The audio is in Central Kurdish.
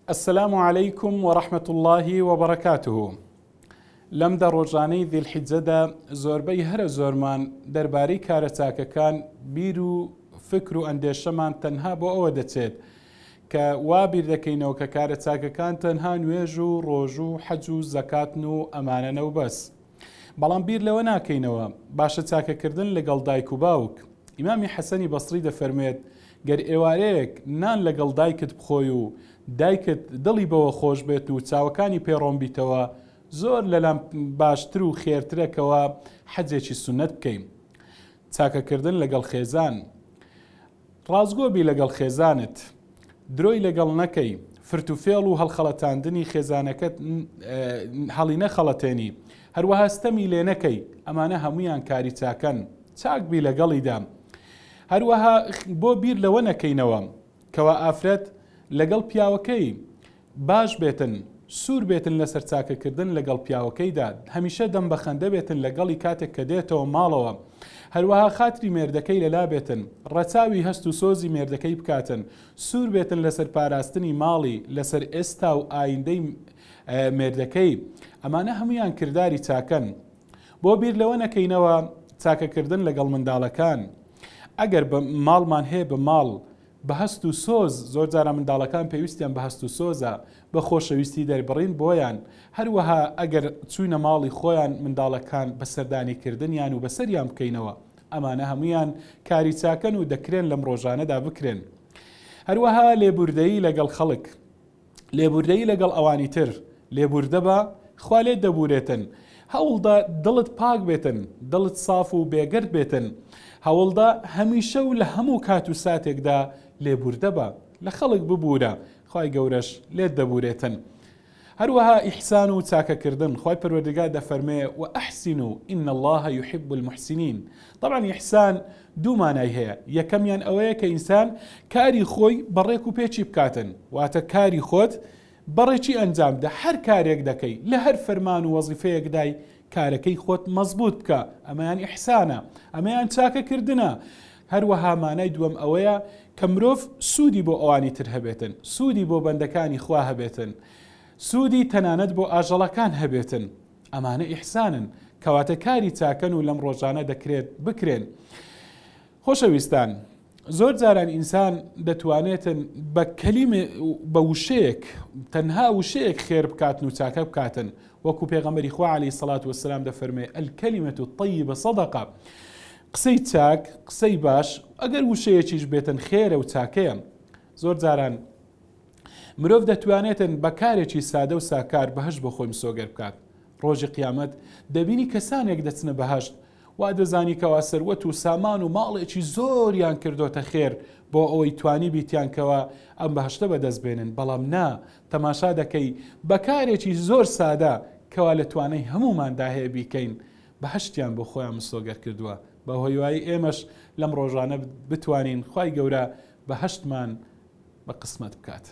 السلام علیکم و رحمة اللە و بەرەکاته لەم دە ڕۆژانەی ذی الحجەدا زۆربەی هەرە زۆرمان دەربارەی کارە چاکەکان بیر و فکر و ئەندێشەمان تەنها بۆ ئەوە دەچێت کە وا بیر دەکەینەوە کە کارە چاکەکان تەنها نوێژ و ڕۆژ و حەج و زەکاتن و ئەمانەنە و بەس بەڵام بیر لەوە ناکەینەوە باشە چاکەکردن لەگەڵ دایک و باوک. ئیمامی حەسەنی بەسڕی دەفەرموێت، گەر ئێوارەیەک نان لەگەڵ دایکت بخۆی و دایکت دڵی بەوە خۆش بێت و چاوەکانی پێ ڕۆن بیتەوە، زۆر لەلام باشتر و خێرترە کەوا حەجێکی سوننەت بکەی. چاکەکردن لەگەڵ خێزان. ڕاستگۆ بی لەگەڵ خێزانت، درۆی لەگەڵ نەکەی، فرت و فێڵ و هەڵخەڵەتاندنی خێزانەکەت هەڵینەخەڵەتێنی، هەروەها ستەمی لێ نەکەی، ئەمانە هەموویان کاری چاکەن، چاک بی لەگەڵیدا. هەروەها بۆ بیر لەوە نەکەینەوە کەوا ئافرەت لەگەڵ پیاوەکەی باش بێتن، سوور بێتن لەسەر چاکەکردن لەگەڵ پیاوەکەیدا، هەمیشە دەم بە خەندە بێتن لەگەڵی کاتێک کە دێتەوە ماڵەوە، هەروەها خاتری مێردەکەی لەلا بێتن، ڕەچاوی هەست و سۆزی مێردەکەی بکاتن، سوور بێتن لەسەر پاراستنی ماڵی، لەسەر ئێستا و ئایندەی مێردەکەی، ئەمانە هەموویان کرداری چاکەن. بۆ بیر لەوە نەکەینەوە چاکەکردن لەگەڵ منداڵەکان، ئەگەر بە ماڵمان هەیە بە ماڵ، بە هەست و سۆز، زۆر جاران منداڵەکان پێویستیان بە هەست و سۆزە، بە خۆشەویستی دەربڕین بۆیان، هەروەها ئەگەر چووینە ماڵی خۆیان منداڵەکان بە سەردانی کردنیان و بەسەریان بکەینەوە، ئەمانە هەموویان کاری چاکەن و دەکرێن لەم ڕۆژانەدا بکرێن. هەروەها لێبوردەیی لەگەڵ خەڵک. لێبوردەیی لەگەڵ ئەوانی تر، لێبوردە بە، خوا لێت دەبورێتن. هەوڵدە دڵت پاک بێتن، دڵت ساف و بێگەرد بێتن. هەوڵدە هەمیشە و لە هەموو کات و ساتێکدا لێبوردە بە، لە خەڵک ببورە، خوای گەورەش لێت دەبورێتن. هەروەها ئیحسان و چاکەکردن، خوای پەروەردگار دەفەرموێ، وأحسنوا إن اللە يحب المحسنین. طبعا ئیحسان دوو مانای هەیە، یەکەمیان ئەوەیە کە ئینسان کاری خۆی بە ڕێک و پێکی بکاتن، واتە کاری خۆت بە ڕێکی ئەنجام بدە، هەر کارێک دەکەی، لە هەر فەرمان و وەزیفەیەکدای کارەکەی خۆت مەزبووت بکە، ئەمەیان ئیحسانە، ئەمەیان چاکەکردنە. هەروەها مانای دووەم ئەوەیە کە مرۆڤ سوودی بۆ ئەوانی تر هەبێتن، سوودی بۆ بەندەکانی خوا هەبێتن، سوودی تەنانەت بۆ ئاژەڵەکان هەبێتن. ئەمانە ئیحسانن، کەواتە کاری چاکەن و لەم ڕۆژانە دەکرێت بکرێن. خۆشەویستان، زۆر جاران ئینسان دەتوانێتن بە کەلیمێ بە وشەیەک تەنها وشەیەک خێر بکاتن و چاکە بکاتن، وەکو پێغەمبەری خوا عەلەیهی سەڵات وەسەلام دەفەرمێ الکلمە الطیبە صدقە، قسەی چاک، قسەی باش، ئەگەر وشەیەکیش بێتن خێرە و چاکەیە. زۆر جاران مرۆڤ دەتوانێتن بە کارێکی سادە و ساکار بەهەشت بۆ خۆی مسۆگەر بکات. ڕۆژی قیامەت دەبینی کەسانێک دەچنە بەهەشت وا دەزانی کەوا سەروەت و سامان و ماڵێکی زۆریان کردۆتە خێر بۆ ئەوەی توانیبیتیان کەوا ئەم بەهەشتە بەدەست بێنن بەڵام نا تەماشا دەکەی بە کارێکی زۆر سادە کەوا لە توانای هەمووماندا هەیە بیکەین بەهەشتیان بۆ خۆیان مسۆگەر کردووە بە هیوایی ئێمەش لەم ڕۆژانە بتوانین خوای گەورە بەهەشتمان بە قسمەت بکات.